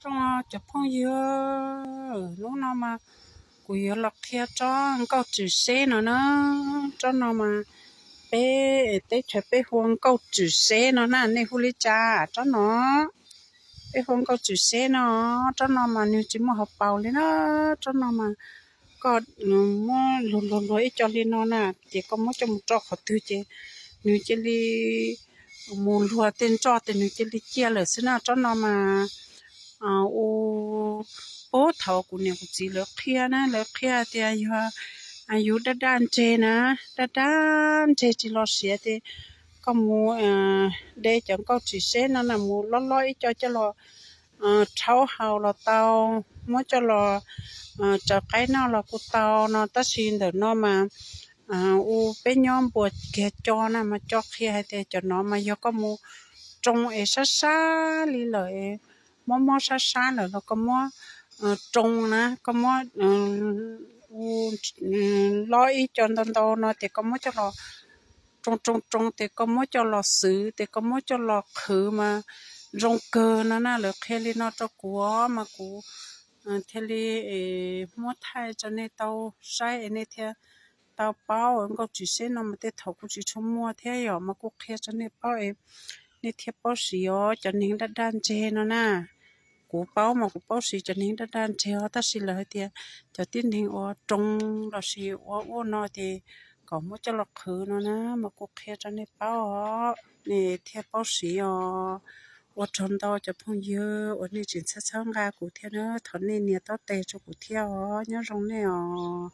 Zoo cov phooj ywg, hnub no mas kuv yuav los qhia tsob nkauj tswm seb no na. Tsob no mas peb teb chaws peb hu ua nkauj tswm seb no na, nej hu li cas tsob no? Peb hu ua nkauj tswm seb no. Tsob no mas nws tsis muaj hauv paus li na. Tsob no mas koj muab luag luag luag ib co li no na, ces koj muab coj mus rau qhov twg ces nws cia li mus luag tej nroj ces nws cia li ciaj lawm xwb na. Tsob no mas ua puag thaum kuv niam kuv txiv lawv qhia na, lawv qhia tias yog yus daj daj ntseg na, daj daj ntseg tsis los siav ces koj mus de cov nkauj tswm seb no na, mus lob lob ib co coj los rhaub haus los tau, muab coj los tsaws qaib noj los kuj tau no. Tab sis ntawm no mas ua peb nyob npuas kiag co na mas co qhia hais tias cov no mas yog koj mus roo es sab sab li lawm, mob mob sab sab lawm los koj muab roo na, koj muab lob ib co ntau ntau no ces koj muab coj los roo roo roo ces koj muab coj los xwv ces koj muab coj los qhwv mas zoo kawg no na. Lawv qhia li no rau kuv mas kuv thiaj li muab thaij rau nej tau saib es nej thiaj tau paub. Nkauj tswm seb no mas tej thaum kuj tsis tshua muaj thiab yom, mas kuj qhia rau nej paub es nej thiaj paub siv os cov neeg daj daj ntseg no na. Kuv paub mas kuv paub siv cov neeg daj daj ntseg os, tab sis lawv hais tias cov tib neeg uas roo lossis ua ua no ces kom muab coj los qhwv no na, mas kuv qhia rau nej paub os, nej thiaj paub siv os. Ua tsaug ntau cov phooj ywg uas nej tseem txhawb txhawb nqa kuv thiab na, thov nej nias taub tes rau kuv thiab os, nyob zoo nej os.